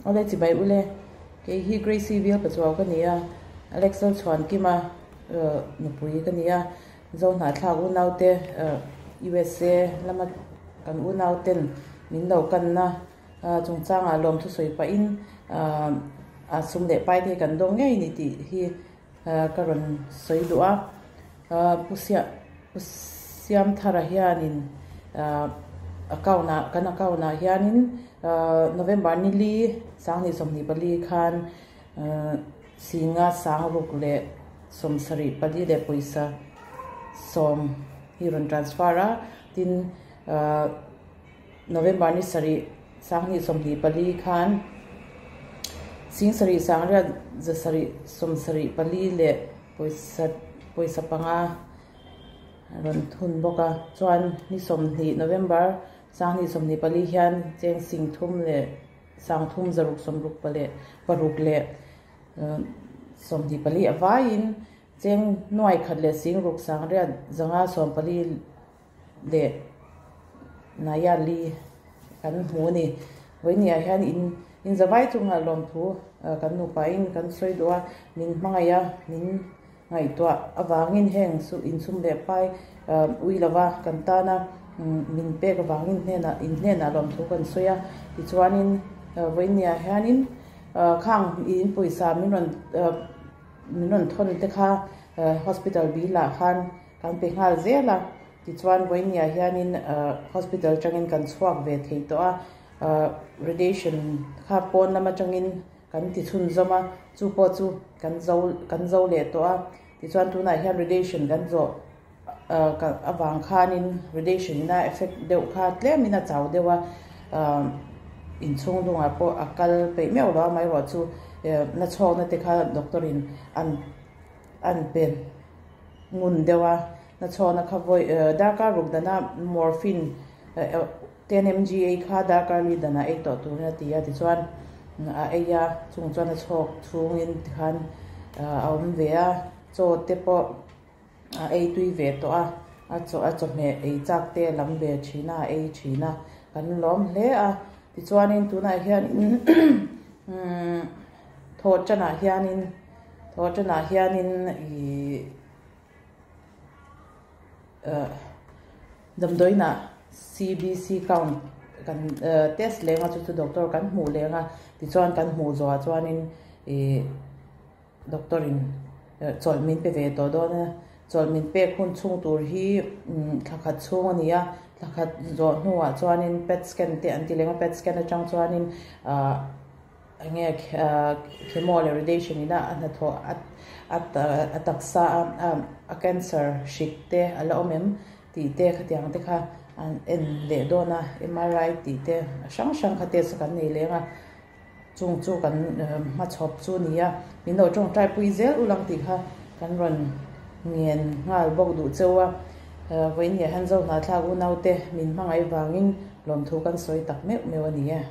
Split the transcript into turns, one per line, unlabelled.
Awle chibai ule, kei hi Gracie Bial Pachuau ka ni a, Alex Lalchhuankima nupui ka ni a, Zohnahthlak unaute USA lama kan unauten min lo kanna chungchangah lawmthu sawi pahin a sum leh pai te hi kan dawng ngei ni tih hi ka rawn sawi duh a. Pu Siamthara hianin account ah kan account ah hianin November ni li 2024 khan Singa sangruk leh 74 leh pawisa sawm hi rawn transfer a, tin November ni sarih 2024 khan 7 sangriat zasarih 74 leh pawisa pawisa panga rawn thun bawk a, chuan ni 20 November 2024 hian cheng 3000 leh 3666 leh 24 a vaiin cheng nuai khat leh 6 sangriat 514 leh naya li kan hmu a ni. Vawinia hian in in zavai chungah lawmthu kan nupain kan sawi duh a, min hmangaih a, min ngaihtuah avangin heng chu insum leh pai ui lova kan tana min pek avangin hnenah in hnenah lawmthu kan sawi a. Tichuanin vawinia hianin khang in pawisa min rawn min rawn thawn te kha hospital bilah khan kan pe nghal zel a. Tichuan vawinia hianin hospital atangin kan chhuak ve thei tawh a, radiation kha pawn lam atangin kan ti chhunzawm a, chu pawh chu kan zo kan zo leh tawh a. Tichuan tunah hian radiation kan zawh avang khanin radiation ina effect deuh kha tlemin a chau deuh a, inchhung dungah pawh a kal peih meuh lo a, amaherawhchu na chhawkna te kha doctor in an an pe ngun deuh a, na chhawkna kha vawi darkar ruk dana morphine 10 mg ei kha darkar li danah ei tawh turin a ti a, tichuan a ei a, chung chuan a chhawk chhungin tikhan a awm ve a, chaw te pawh a ei tui ve tawh a, a chaw a chawhmeh ei chak te a lam ve thin a, a ei thin a, kan lawm hle a, tichuanin tunah hianin thawh tanah hianin thawh tanah hianin ihh damdawiinah C_B_C count kan test leng a chu chu doctor kan hmuh leng a tichuan kan hmuh zawhah chuanin ihh doctor in chawlh min pe ve tawh dawn a chawlh min pek hun chhung tur hi thla khat chhung a ni a thla khat zawh hnuah chuanin pet scan te an ti leng a pet scan atang chuanin ahh eng nge chemo leh radiation ina a hnathawh a taksa a cancer hrik te a la awm em tih te khatiang te kha an en leh dawn a M_R_I tih te hrang hrang kha test kan nei leng a chung chu kan hmachhawp chu a ni a min lo tawngtai pui zel ulang tih kha kan rawn ngen nghal bawk duh cheu a vawiin hian Zohnahthlak unaute min hmangaih vangin lawmthu kan sawi tak meuh meuh a ni e.